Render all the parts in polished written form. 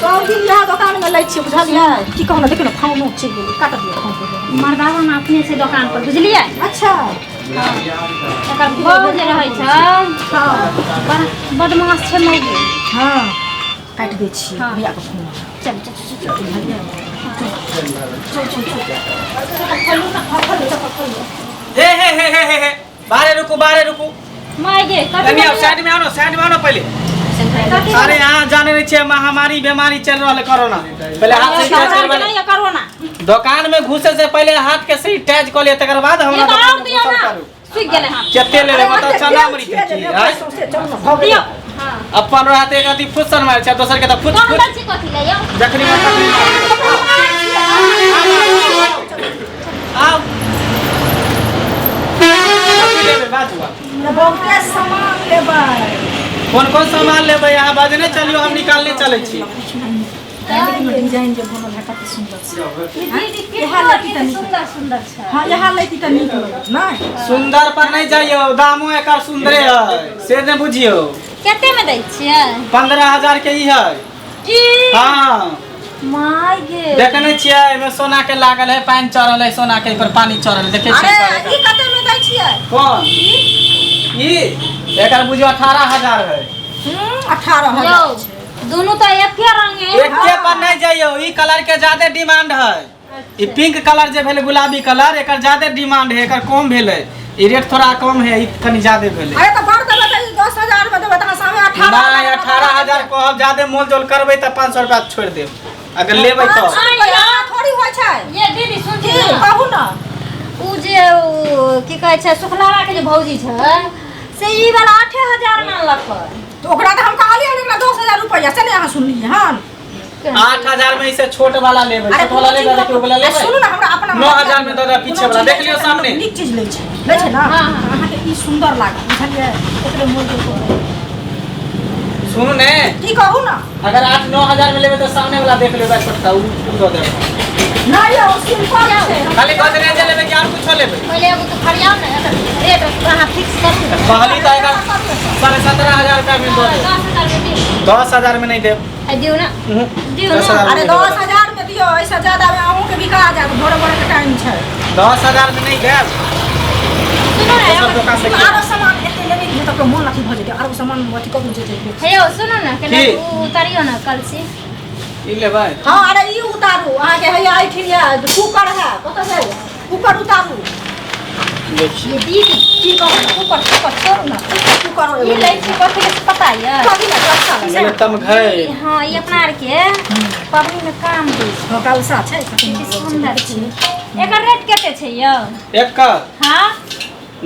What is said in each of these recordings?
सब दिन इएह दोकान में लै छियै बुझलियै की कहू ने देखियौ ने फोनो चलि गेलै काट दियौ फोन के। मर्दावा ने अपने छै दोकान पर बुझलियै अच्छा एकर बहू जे रहै छै हँ बड़ बदमाश छै मौगी हँ काटि दै छियै हँ। भैया के फोन चल चल चल चल चल चल चल खोलू ना खोलू चप्पल खोलू हे हे हे हे हे हे बाहरे रुकू बाहरे रुकू माय गे कथी कनी आओ साइड में आओ ना साइड में आओ ना पहले कथी अरे यहाँ जाने नहीं छे महामारी बीमारी चल रहल है कोरोना पहले हाथ सैनिटाइज करवा ले। नहीं करोना दुकान में घुसे से पहले हाथ के सैनिटाइज कर लिया तकर बाद ये हमरा तो दुकान और में दियो घुसल ना करू सूख गेलै हाथ कते लेबै मतलब चना मरी के की आँय? सौंसे चलू ना भऽ गेलै दियो हां अपन रहते एक अथी फुसन मारै छै दोसर के तऽ फुच कौन फुच दै छी कथी ले यौ जखनी मन तखनी आउ कथी लेबै बाजू आब। बहुते सामान लेबै कोन कोन सामान लेबै अहाँ बजने चलियौ हम निकालने चलै छी डिजाइन जे बनल है कते सुन्दर छै दीदी इएह कितना लड़की तऽ नीक सुंदर सुंदर छै हँ इएह लैती तऽ नीक लगत नहि सुन्दर पर नहीं जाइयो दामो एकर सुन्दरे है से ने बुझियो कते में दै छियै 15,000 के ई है की हाँ माय गे देखने छियै एहिमे सोना के लागल है पानि चढ़ल है सोना के पर पानी चढ़ल है देखे अरे छियै ई कते में दै छियै कौन ई एकर बुझियो 18,000 है 18,000 यौ दुनू तऽ एके रंग है एके पर नहीं जाइयो ई कलर के ज्यादा डिमांड है ई पिंक कलर जे भेलै गुलाबी कलर एकर ज्यादा डिमांड है एकर कम भेलै ई रेट थोड़ा कम है ई कनी ज्यादा भेलै अरे तऽ बढ़ देबै तऽ ई 10,000 में देबै तऽ अहाँ सामे 18 नहीं 18,000 कहब ज्यादा मोल जोल करबै तऽ 500 रुपया छोड़ि देब अगर लेबै तऽ रुपैआ थोड़ी होइ छै ये दीदी सुन की कहू ने उ जे उ की कहै छै सुखलावा के जे भौजी छै से ई वाला 8,000 में अनलक तऽ ओकरा तऽ हम कहलियै हन ओकरा 10,000 रुपैआ से नहि अहाँ सुनलियै हन 8,000 में इसे छोट वाला लेबै अरे छोट वाला लेबै देखियौ वाला लेबै सुनू ना हमरा अपना 9,000 में दऽ दे पीछे वाला देख लियौ सामने नीक चीज लै छै लै छै ना हाँ, हाँ। अहाँके ई सुंदर लागत बुझलियै एकरे मोल जोल करबै। सुनू ने की कहू ना अगर 8-9 हजार में लेबै तऽ सामने वाला देख लेबै छोटका उ उ दऽ देब नहि यौ सिंपल छै खाली गोदरेज लेबै कि आर कुछो लेबै पहिले एगो तो फरियाउ ने एकर रेट अहाँ फिक्स करू ने कहली तऽ एकर 17,500 रुपया में दऽ देब 10,000 में दियौ 10,000 में नहीं देब आ दियौ ने दियौ दस ने हजार अरे 10,000 में दियौ ऐसे ज्यादा में अहूँके बिका जायत भोरे भोरे के टाइम छै 10,000 में नहीं देब सुनू ने दोसर दोकान से आरो सामान एते लेबै ने तऽ मोन अथी भऽ जेतै आरो सामान अथी करू जे जे हे यौ सुनू ने केना की? उ उतारियौ ने कलसी ई लेबै हँ अरे ई उतारू अहाँके हैया एहिठिन यऽ कुकर है कतऽ छै कुकर उतारू देखिए ये दीदी की कहू ने कुकर कुकर छोड़ू ने कुकर ई लै छी कथी के पता यऽ कथी लए कलसा लए ये तम घै हँ ई अपना आर के पबनी में काम दै छै हँ कलसा छै कते सुन्दर छै एकर रेट कते छै यौ एकर हँ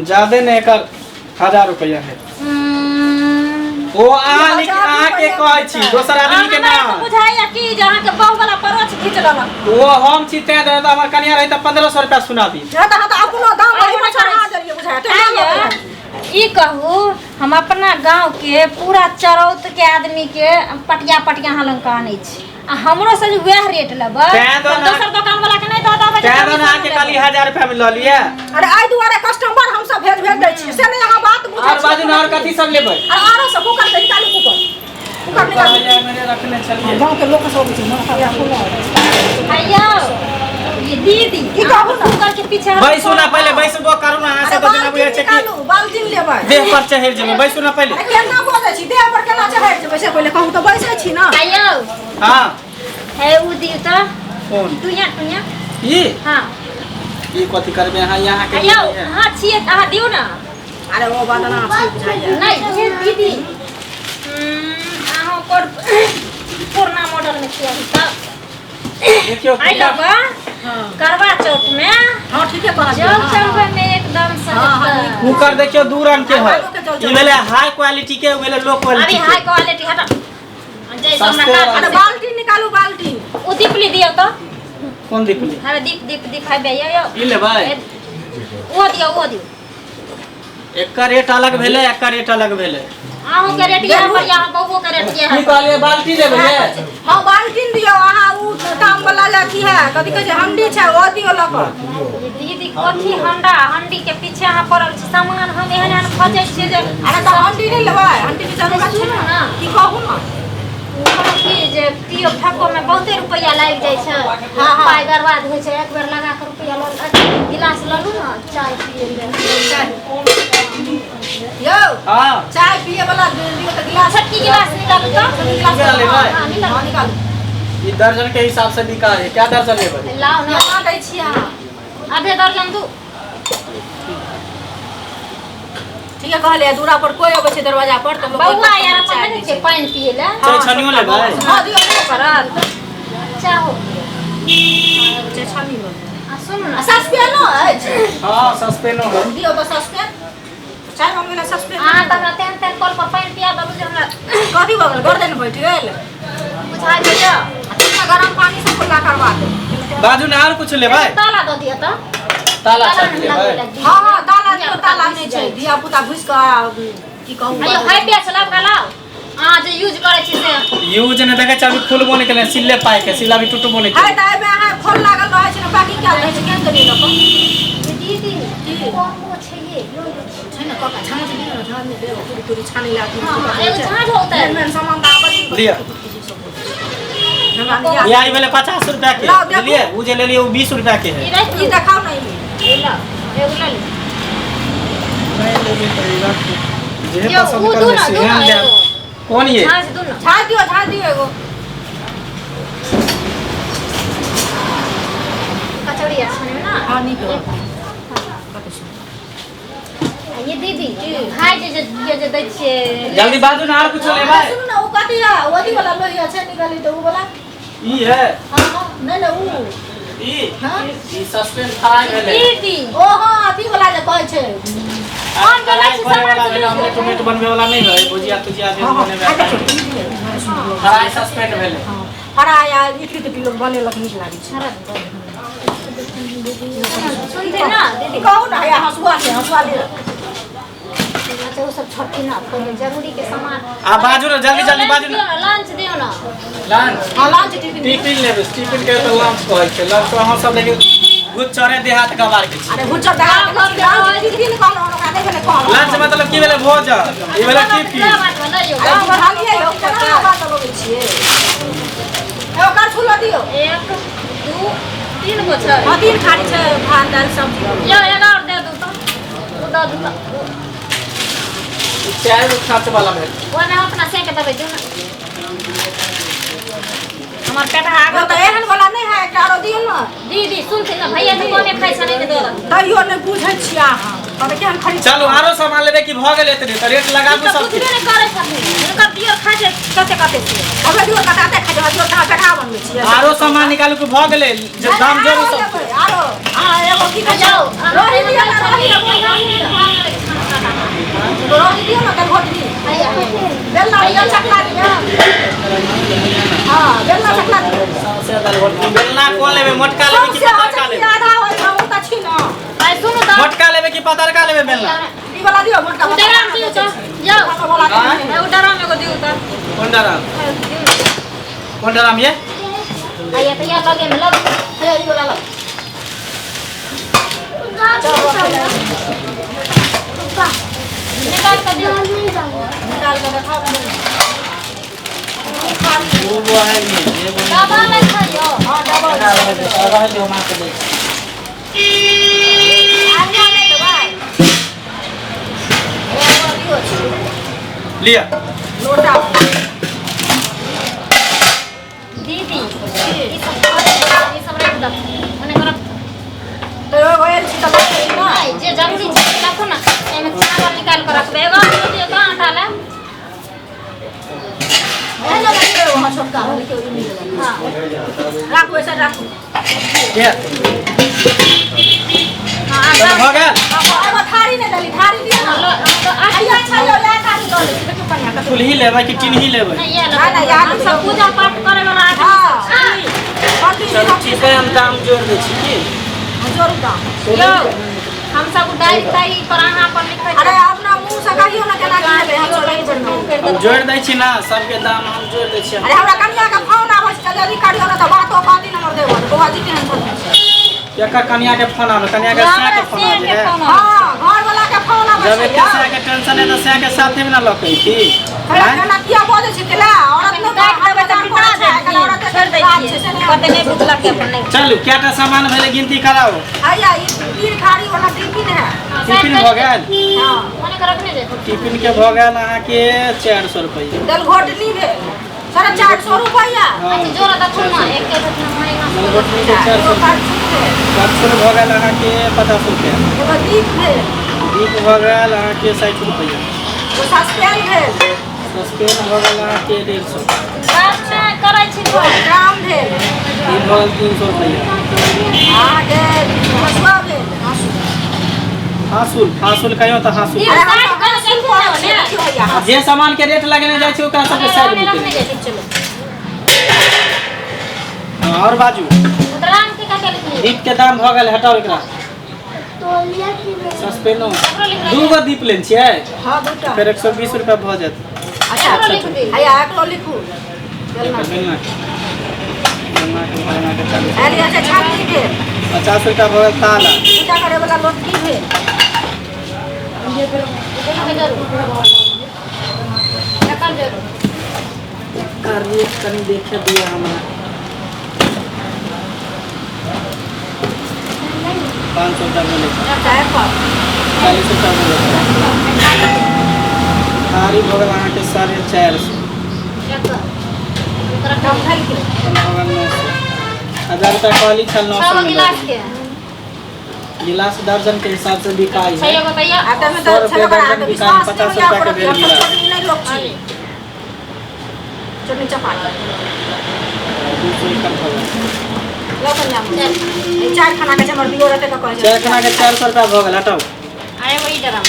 ज्यादे नहीं एकर 1000 रुपया है ओ अहाँ लिख हजार अहाँ के रुपैआ कहै छी दोसर आदमी के हमरा ना तऽ बुझाइया कि जे अहाँके बहु वाला परोछ खींच लेलक ओ हम छी तें दुआरे तऽ हमर कनिया रही तऽ 1500 रुपया सुना दी हँ तऽ अहाँ तऽ अपनो दाम वही पर चढ़ा देलियै बुझाइया तेना आइये, ई कहू हम अपना गांव के पूरा चरौत के आदमी के पटिया पटिया अहाँ लग आनै छी आ हमरो से जे वएह रेट लेबै तें तऽ दऽ दोसर दोकान वाला के नहि दऽ देबै जे तें दुआरे अहाँके कमीशन कहली लेबै। 1000 रुपया में लऽ लिअ अरे एहि दुआरे कस्टमर हमसब भेज भेज दै छियै से नहि अहाँ बात बुझै और बाजू ने और कथी सब लेबै अरे आरो सब कुकर के निकालू कुकर कुकर निकालू मेरे रखने छलियै गाँव के लोक सब अबै छै ने ओकरा कोनो आइयौ ये दीदी की कहू ने? कुकर के पीछे हम बैसू ना पहिले बैसबो करू ना अहाँ अरे सब तऽ जेना बाल्टीन बुझै छै कि निकालू बाल्टीन लेबै देह पर चढ़ि जेबै बैसू ना पहिले अरे केना बजै छी देह पर केना चढ़ि जेबै से पहिले कहू तऽ बैसै छी ने आइयौ हाँ हे उ दियौ तऽ कोन टुइया टुइया ई हाँ ई कथी करबै अहाँ यहाँ के आइयौ अहाँ छियै तऽ अहाँ दियौ ने अरे ओ बदना छै बुझाइया नहीं ये दीदी अहाँ ओकर पुरना मॉडल में छियै अभी तक देखियौ आई लोग करवा चौथ में हँ ठीके कहलियै जल चढ़बै में एकदम सजत कुकर देखियौ दू रंग के है आलू के जल ई भेलै हाई क्वालिटी के ओ भेलै लो अभी क्वालिटी हाई के क्वालिटी हटा जैसे हमरा सस्ते काज अरे बाल्टीन निकालू बाल्टीन ओ दीपली दियौ तऽ कोन दीपली हमे दीप दीप दीप है यौ यौ ई लेबै ओ दियौ ओ दियौ एकर रेट अलग भेलै एकर रेट अलग भेलै अहूँ के रेट इएह पर यहाँ बबुओ के रेट इएह की कहलियै बाल्टी लेबै ये हँ बाल्टीन दियौ अहाँ उ काम वाला जे अथी है कथी कहै छै हंडी छै ओ दियौ लऽ कऽ दीदी कथी हंडा हंडी के पीछे अहाँ पड़ल छी सामान हम एहन एहन खोजै छियै जे अरे तऽ हंडी नहि लेबै हंडी के जरूरत छै सुनू ने ने। की कहू ने ओ की जे पियो फेको में बहुते रुपैया लागि जाइ छै। हाँ। पाइ बर्बाद होइ छै। एक बेर लगा के रुपैया लऽ गिलास लऽ लू ने चाय पियै लए। यौ हाँ चाय पिए वाला दियौ तऽ गिलास। छोटकी गिलास निकालू तऽ। गिलास निकाल लेबै? हाँ, निकालू। हाँ, निकालू। ई दर्जन के हिसाब से बिका है, क्या दर्जन लेबै? लाउ ने। केना दै छियै अहाँ? आधे दर्जन दू। ठीक है कहलियै, दूरा पर कोई अबै छै दरवाजा पर तऽ लोक बौआ यार अपन चाय नहि दै छै पानि पियै लए। चाय छानियो लेबै? हाँ दियौ ने पड़त चाहो। चाय छानी लऽ लेबै। आ सुनू आ ने, सस्पेनो अछि? हाँ सस्पेनो है। दियौ तऽ सस्पेन, चाय मंगबै लए सस्पेन। अहाँ तऽ हमरा तेहन तेहन कल पर पानि पिया देलहुँ जे हमरा कथी भऽ गेल? गर्दन बैठ गेल? बुझा गेल। आ कितना गरम पानी से कुल्ला करवा दे। बाजू ने, आर कुछ लेबै? ताला दऽ दिअ तऽ। ताला ताला छापि नहि लेबै? लगबै लए। हाँ हाँ, ताला दियौ, ताला नहि छै, धिया पुता घुसि कऽ की कहू। अयो हाई पेच लबका लाउ, अहाँ जे यूज करै छी से। यूज नहि देखै छै, अभी खुलबो नहि केलै, सिल्ले पाइ के सिल्ला भी टूटबो नहि है केलै। तऽ एहिमे अहाँ खोल लागल रहै छै ने, पैकिंग कयल रहै छै, केहन देलियै लऽ कऽ? दीदी की? कॉम्बो छै ये लो लो। छै ने कका, छाँछ दियौ ने, झाँझ नहि देब, पूरी तूरी छानै लए। हाँ हाँ, एगो झाँझ होतै। मेन मेन सामान तऽ आबै छै। लिअ। हमरा नहि याद। या ई भेलै 50 रुपया के। लाउ, देखू। बुझलियै, ओ जे लेलियै ओ 20 रुपया के है। ई राखि ई लू। देखाउ ने ई। ई लाउ, एगो लऽ लिअ। जे यौ, पसंद उ दू करबै ने, से दू ने हम देब। एगो। कोन ये? झाँझ दू ने। झाँझ दियौ, झाँझ दियौ एगो। कचौड़ी आर छानैमे ने। हाँ नीक रहत। आ ये दीदी भाय जे जे के जे दै छियै। जल्दी बाजू ने, आर कुछ लेबै? सुनू ने, ओ कथी है, ओ अथी वाला लोहिया छै, निकाली तऽ ओ वाला। ई है? हाँ हाँ, नहि नहि ओ। ई हाँ। ई सस्पेंड फ्राई भेलै। दीदी ओ हाँ, अथी वाला जे कहै छै। कोन बोलै छी? फ्राई सामान वाला भेलै, ऑमलेट उमलेट बनबै वाला नहि है, भुजिया तुजिया जे बनेबै। फ्राई सस्पेंड भेलै। हरा या इडली तिडली लोक बनेलक, नीक लागै छै। सुनते ना दीदी? कहू ने, हैया हँसुआ छै, हँसुआ लिअ। अच्छा ओ सब छोटी ना, पहिले जरूरी के सामान। आ बाजू ने, जल्दी जल्दी बाजू ने। लंच दियौ ने। लंच? हाँ, लंच टिफिन। टिफिन लेबै? टिफिन के तऽ लंच कहै छै, लंच तऽ अहाँ सब लेकिन गुच्चरे देहात गवार के छी। अरे हुच्चर दगा के लंच टिफिन कहलहुँ, ओकरा नहि भेलै कहलहुँ। लंच मतलब की भेलै? भोजन। ई भेलै टिफिन। बात भेलै यौ। अरे बुझलियै यौ, केना बात लगै छियै? एगो करछुल लऽ दियौ। एक दू तीन गो छै। हाँ, तीन थारी छै, भात दालि सब्जी। यौ एगो आओर दे दू तऽ, ओ दऽ दू तऽ। ई चारि गो खाँच वाला भेल। ओहिमे हम अपना सेक देबै, दियौ ने, हमर पेट आगो तऽ एहन वाला नहि है, एकटा आरो दियौ ने। दीदी सुनथिन ने, भैया तऽ कमे खाइ छै, नहि दऽ। तैयो नहि बुझै छियै अहाँ, कहबै केहन खरीद। चलू, आरो सामान लेबै कि भऽ गेलै एतने? तऽ रेट लगाबू तऽ सबके। बुझबे नहि करै छथिन, हुनकर दियर खाइ छै कते कते से। हमरा दियौ, कटाते खाइ छै, दियौ, कहाँ पेठा बनबै छियै। आरो सामान निकालू कि भऽ गेलै? जे दाम जोड़ू आरो सब। लेबै, आरो अहाँ एगो की कहै छै? यौ रोही दियौ ने, रोही लेबै, रोही दियौ ने, दालि बेलना दियौ, चकला दियौ, हाँ बेलना चकला दियौ। सौंसे दालि घोटनी। बेलना कोन लेबै, मोटका लेबै कि सौंसे होइ पतरका छै कि लेबै? आधा होइ छै, ओ तऽ छी ने। भाइ सुनू तऽ। मोटका लेबै कि पतरका लेबै बेलना? ई वाला दियौ, मोटका। ओ डराम दियौ तऽ यौ। वाला। आँय? एगो डराम एगो दियौ तऽ। कोन डराम, कोन डराम ये? आइया तऽ या लगे मे लग। हे, ई वाला लग। निकाल कऽ दियौ। निकाल कऽ देखाउ। वो वो है ये ये वो। डबा नहि छै यौ। हाँ, डबल। रह दियौ, माँ के दै छी। आधा नहि देबै? एगो दियौ छी। लिअ। लोटा। दीदी ई सब ई सब राखि दऽ, ओने करब। तऽ एगो आयल छी तऽ लऽ लेबै ने। नहि, जे जरूरी छै से राखू ने, एहिमे चावल निकालि कऽ रखबै। एगो आओर दियौ तऽ आटा लए। एहनो नहि दियौ, अहाँ छोटका देखियौ, ई नहि देबै। हाँ। राखू, ऐसे राखू। के हाँ। चलू, भऽ गेल। एगो थारी नहि देली, थारी दिअ ने। आइयो अच्छा यौ, इएह थारी लऽ लेबै। देखियौ कनिया कते। फुलही लेबै कि टिनही लेबै? नहीं ये नहीं, नहीं, यार हम सब पूजा पाठ करे वाला आदमी हाँ। सब छी। पंडीजी। चलू ठीक है, हम दाम जोड़ दै छी की। जोड़ू दाम। यौ हम सब डायरी तायरी पर अहाँ पर लिखै। अरे अपना मुँह से कहियौ ने, केना की लेबै, हम सब नहि जोड़बै। हम जोड़ि दै छी ने, सबके दाम हम जोड़ि दै छी। अरे हमरा कनिया के फोन आबै छै, जल्दी करियौ ने तऽ बातो कहती हमर देवर बौआ जी केहन छथिन। एकर कनिया के फोन आबै? कनिया के सैया के फोन आबै है? हाँ, घर वाला के फोन आबै जब छै। एते सैया के टेंशन है तऽ सैया के साथे में ना लऽ के अइती। भैया केना किया बजै छै केला औरत लोग काटि देबै तऽ हाट पिटा बाजार करै छै, जायत। औरत छोड़ि दै काज छियै। छै, से नहि। कहतै नहि बुझलक अपन नहि। चलू कएटा सामान भेलै गिनती कराउ। हैया ई तीन खाड़ी वाला टिफिन है। टिफिन भऽ गेल। हाँ। मने के रखने जाय। टिफिन के भऽ गेल अहाँके 400 रुपैआ। दलघोटनी भेल 450 रुपैआ। हँ। अच्छा जोड़ा दखुन ना एक के दखुन मारे ना। दलघोटनी के 400 एगो करछुल भेल। करछुल भऽ गेल अहाँके 50 रुपैआ। एगो दीप भेल। दीप भऽ गेल अहाँके 60 रुपैआ। एगो सस्पेन भेल। सस्पेन भऽ गेल अहाँके 150। बात नहि करै छी एगो ड्राम भेल। ई भऽ गेल 300 रुपैआ। अहाँके हँसुआ भेल। हाँसुल हाँसुल कहियो तऽ हाँसुल। ई अरे हम साइड कऽ हँसुल के कहै छियै, ने। देखियौ हैया। आ जे सामान के रेट लगेने जाइ छै ओकरा सबके साइड ओने में रखने जाइ छी, चलू। हँ, आओर बाजू। ड्राम के कते लिखलियै? दीप के दाम भऽ गेल, हटाउ एकरा। सस्पेनो ओकरो लिख दू गो दीप लेने छियै। हाँ दूटा। फेर 120 रुपैआ भऽ जायत। अच्छा एकरो लिख दी। हैया एकरो लिखू। बेलना। बेलना बेलना के भऽ गेल अहाँके 40। आयल छै छाती भेल। 50 रुपैआ भऽ गेल ताला। पूजा करे वाला लोटकी भेल। दुनू के जोड़ू। एकर जोड़ू। एकर रेट कनि देखे दिअ हमरा। 500 रुपैआ भेलै। चाय पर 40 रुपैआ भेलै। थारी भऽ गेल अहाँके 450। एकर। ओकरा कम भेल के भऽ गेल 900। 1000 रुपैआ कहली छल छओ 900 गो में गिलास दऽ के। देली। गिलास दर्जन के हिसाब से बिकाइ छओ है। गो तैयार। आ तमे 100 तऽ रुपैआ छेबे करा दर्जन अहाँके बिकाइ, विश्वास नहि 50 होइया रुपैआ के पड़त भेल हम सब गिलास। चोरनी नहि लोक छी। चोरनी चपाटी। 200 एकर भऽ गेल। लऽ कनिया ई चारि खाना के छै हमर दियो रहतै तऽ कहै छै। चारि खाना के 400 रुपैआ भऽ गेल, हटाउ। आ एगो ई ड्राम।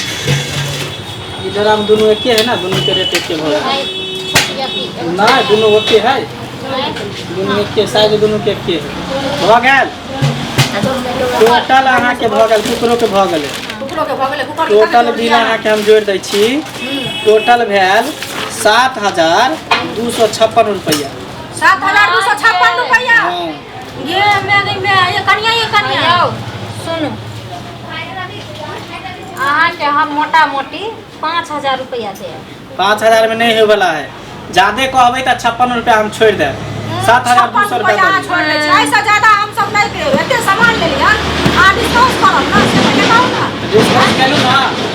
ई ड्राम दुनू एके है ना, दुनू के रेट एके भऽ गेल। आई छोटी जाती। नहि दुनू ओके है, दुनू एके साइज, दुनू के एके है। भऽ गेल टोटल अहाँके भऽ गेल कुकरो के भऽ गेलै। कुकरो के भऽ गेलै। कुकर के टोटल कते बिल अहाँके हम जोड़ि दै छी। टोटल भेल 7256 रुपैआ। 7256 रुपैआ। हँ। ये मैं गई मैं ये कनिया ये कनिया। यौ सुनू, अहाँके हम मोटा मोटी 5000 रुपैआ देब। 5000 में नहीं होय वाला है। ज्यादे कहबै तऽ 56 रुपैआ हम छोड़ि देब। 7200 56 रुपैआ रुपैआ दऽ अहाँ दियौ। छोड़ि दै छी। एहिसँ ज्यादा हम सब नहि देब। एते सामान लेलियै अहाँ डिस्काउंट करब ना, से तऽ बताउ ना। डिस्काउंट केलहुँ ना।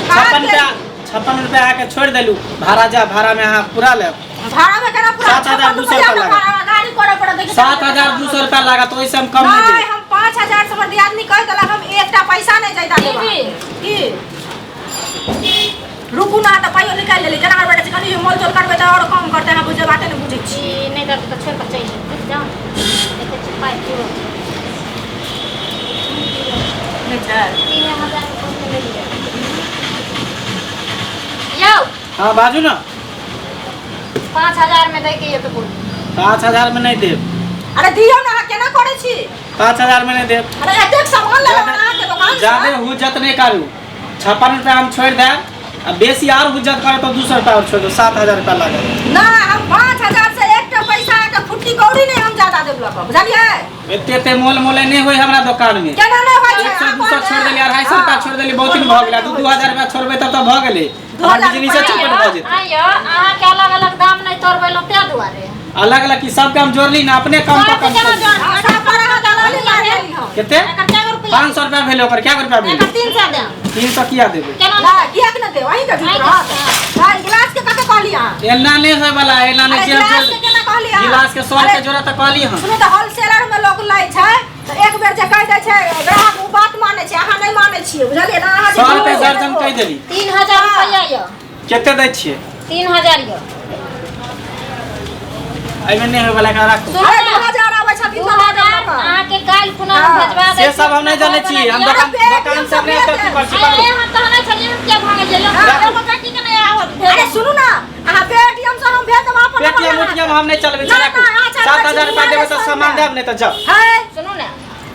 कहाँ 56 रुपैआ 56 रुपैआ अहाँके छोड़ि देलहुँ। भाड़ा जा भाड़ा में अहाँ पूरा लेब। भाड़ा में केना पूरा? 7200 56 रुपैआ रुपैआ लागत। भाड़ा गाड़ी करऽ पड़त। देखियौ 7200 रुपैआ लागत, ओहिसँ हम कम नहि नहि देब। हम 5000 से हमर दियादनी कहि देलक हम एकटा पैसा नहि ज्यादा देब। दीदी। की रुकू ना तऽ पाइयो निकालि लेली। केना बैठे छी कनि मोल तोल करबै तऽ आओर कम करतै। अहाँ बुझै बाते नहि बुझै छी। ई नहि करतै तऽ छोड़ि कऽ चलि जेबै। जाउ देखै छी पाइ पूरो नहि छै। 3000 के पैसा लेलियै। यौ हँ बाजू ना। 5000 में दैके यऽ तऽ बोलू। 5000 में नहीं देब। अरे दियौ ने, अहाँ केना करै छी? 5000 में नहीं देब। अरे एतेक सामान लेलहुँ अहाँके दोकान सँ। ज्यादे हुज्जत नहीं करू। 56 रुपैआ हम छोड़ि देब आ बेसी आर हुज्जत करब तऽ 200 रुपैआ आओर छोड़ि देब। 7000 रुपैआ लागत। नहि हम 5000 से एकटा पैसा एकटा फुट्टी कौड़ी नहि हम ज्यादा देब लऽ कऽ, बुझलियै? एते एते मोल मोले नहि होइ हमरा दोकान में। केना नहि होइ छै? 100 200 छोड़ि देली, 250 रुपैआ छोड़ि देली, बहुत दिन भऽ गेलै। 2-2 हजार रुपैआ छोड़बै तब तऽ भऽ गेलै। हमर 2000 बिजनेसे रुपैआ चौपट भऽ जेतै। आइयो अहाँके अलग अलग दाम नहि तोड़बेलहुँ ताहि दुआरे। अलग अलग की सबके हम जोड़ली ना, अपने कम कऽ सबके कम केना छोड़ली। जोड़? हाँ, सब पर अहाँ दलाली मारि लेली हम। कते? एकर कए गो रुपैआ? 500 रुपैआ भेलै ओकर। कए गो रुपैआ एकर भेलै? 300 देब। 300 किया देबै? केना? नहि किएक नहि देब? अहीँके झूठ अहीँके- रहत। नहि, गिलास के कते कहली अहाँ? एना नहि होय वाला, एना नहि अरे जे हम गिलास के केना कहली अहाँ? गिलास के 100 अरे रुपैआ जोड़ा तऽ कहली हम। सुनू तऽ, होलसेलर में लोक लै छै तऽ एक बेर जे कहि दै छै ग्राहक ओ बात मानै छै। अहाँ नहि मानै छियै, बुझलियै ने? अहाँ जे 100 रुपैआ झूठ दर्जन कहि देली। 3000 रुपैआ यऽ। कते दै छियै? 3000 यऽ। एहिमे नहि होय वाला, एकरा राखू। सुनू अरे ने, 2000 आबै छै दू 3000 हजार अहाँके काल्हि खुना हम भेजवा दै से सब हम नहि जानै छी। हम दोकान दोकान से अपने एतऽ की करै छी? अरे हम कहने छलियै हम किया भागल गेलहुँ? एगो बेटी के नहि आवत। अरे सुनू ना, अहाँ पेटीएम से हम भेज देब अपन पेटीएम नंबर। उटीएम हम नहीं चलबै छी। ना, राखू। ना, अहाँ चलबै 7000 छी, रुपया देबै तऽ सौ सामान रुपया। देब, नहीं तऽ जाउ। है सुनू ने,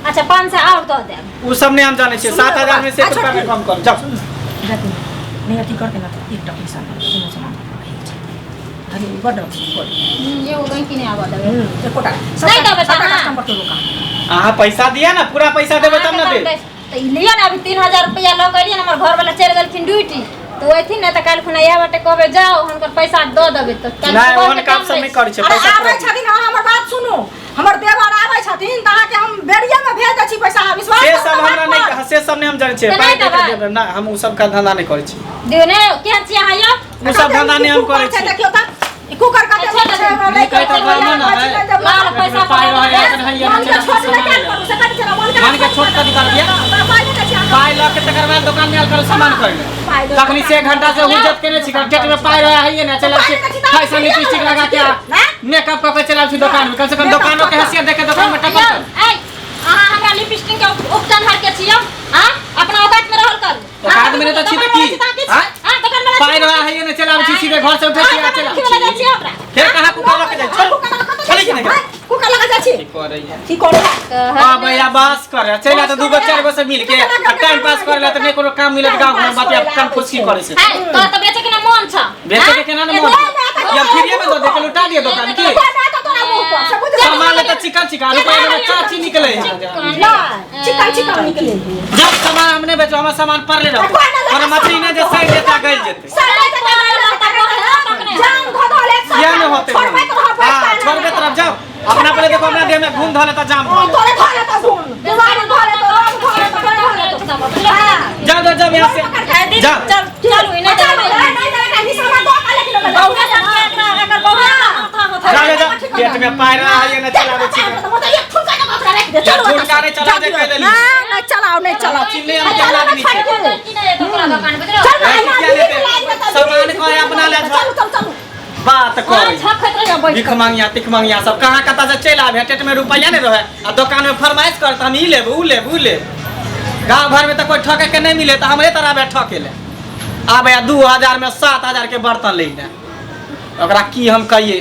अच्छा 500 और दऽ देब। उ सब नहीं हम जानै छियै। सुनू 7000 में से अच्छा, 1 रुपया ठीक। कम कर जाउ। नहीं अथी करते ना एकटा पैसा नहि कोनो सामान अरे बड्ड बड्ड एगो गैंकी नहि आबऽ देबै। एकोटा नहि देबै तऽ सबटा अहाँ। कस्टमर के रोका। अहाँ पैसा दिया ना, पूरा पैसा देबै तब ना अहाँके देब। तऽ ई लिअ ने, अभी 3000 रुपया लऽ कऽ एलियै ने, हमर घरवाला चलि गेलखिन ड्यूटी। तऽ ओ अयथिन ने तऽ काल्हि खुना इएह बाटे कहबै जाउ हुनकर पैसा दऽ देबै तऽ काल्हि नहि सुबहके ओहन काम टाइम सब लै नहि करै छै अरे पैसा आबै पूरा छथिन, अहाँ हमर बात सुनू, हमर देवर आबै छथिन तऽ अहाँके हम बेरिये मे भेज दै छी पैसा, अहाँ विश्वास से करू सब ने हमरा बात नहि पर। से सब नहि हम जानै छियै। तऽ पाइ नहि दे के देबै? देबै नहि, हम ओ सब का धंधा नहि करै छी। दियौ ने, केहन छी अहाँ यौ? ओ सब धंधा नहि हम करै छी। देखियौ तऽ ई कुकर कते अच्छा, छै, हमरा नहि लै के कहै तऽ छै, गामो ने हमरा है। लै के लाल पैसा पाइ रहै है, एखन हैया मन नहि के चला छोट छी नहि सामान कयल लए। करू, से कथी छै, मन के मन के छोट कथी कर दिया? पाइ नहि दै छी अहाँ। पाइ लऽ के तकर बाद दोकान में आयल करू सामान खरीदे। पाइ दऽ तखनी से घंटा से हुज्जत केने छी, पेट में पाइ रहे है ने चला छी, पाइ दै छी तऽ फैशन लिपस्टिक लगा के ना? मेकअप कऽ के चला छी दोकान में, कम से कम दोकानो के हैसियत देख के दोकान में टपक यौ, कर। ऐ, अहाँ हमरा लिपस्टिक के उपटन हर के छी यौ, हाँ? अपना औकात में रहल करू। औकात में नहीं तऽ छी तऽ की? हाँ? हाँ? दोकान वाला पाइ रहे है ने चला छी, सीधे घर से उठे छी आ चला छी। छी। छी हमरा। फेर कहाँ कुकर लऽ के जाइ? छोड़। कुकर लऽ कऽ छोड़ै कि नहि? कुकर लऽ कऽ जाइ छी। की करै है? की करै है? आ भैया बस कर, चलि आ तऽ दूगो चारि गो से मिल के आ टाइम पास करे ला तऽ नहि कोनो काम मिलत गाँव घर में, बात या फुसकी करे से। है, तोरा तऽ बेचे के ना मोन छ। बेचे के केना ने मोन छै? या फ्रीए में दऽ दे के लुटा दिए दोकान की? कोई ना तऽ तोरा मुँह पर से बुझ सामान ले तऽ चिकन चिकन रुपया में चाची निकले है। नहि, चिकन चिकन निकले। जब सामान हम नहि बेचो, हमर सामान पर ले रहतै, कोनो मछली नहि जे सड़ि जेतै आ गलि जेतै। जान धऽ धऽ ले। किया नहि होतै? छोड़बै तऽ रहब, हाँ, छोड़बे तरफ जाओ अपना पहले देखो, अपना देह में घूम धऽ लेता, जाम धऽ लेता। तोरे धऽ लेतौ घून, बीमारी धऽ लेतौ, रोग धऽ लेतौ, तोरे धऽ लेतौ। हाँ। जाओ जाओ जाओ यहाँ से जाओ। चल चलू, इने चल, नहीं नहीं नहीं, सामान दऽ के लेकिन बहुते सब के एकरा एकर बहुते माथा होता। जाओ जाओ जाओ, पेट में पाय रहा है ने चलाबै छी। झुनका नहि चला दे कहि देली। नहीं चलाओ, नहीं चलाओ। चिन्ने हम केहन आदमी छी? की नहि जेतौ तोरा दोकान, बुझलो? चल। ऐ, किया लेते? सामान कहे अपना ले। चलू चलू चलू। बात करै झखैत रहियो बैठ। भिख मांगिया तिख मांगिया सब कहाँ कतऽ से चलि आबे, पेट में रुपैआ नहि रहे आ दोकान में फरमाइश करत, हम ई लेब, ऊ लेब, ऊ लेब। गाँव घर में तऽ कोई ठके के नहीं मिले तऽ हमरे तरह आबे ठके ले आबे आ 2000 में 7000 के बर्तन ले ले। ओकरा की हम कहिए?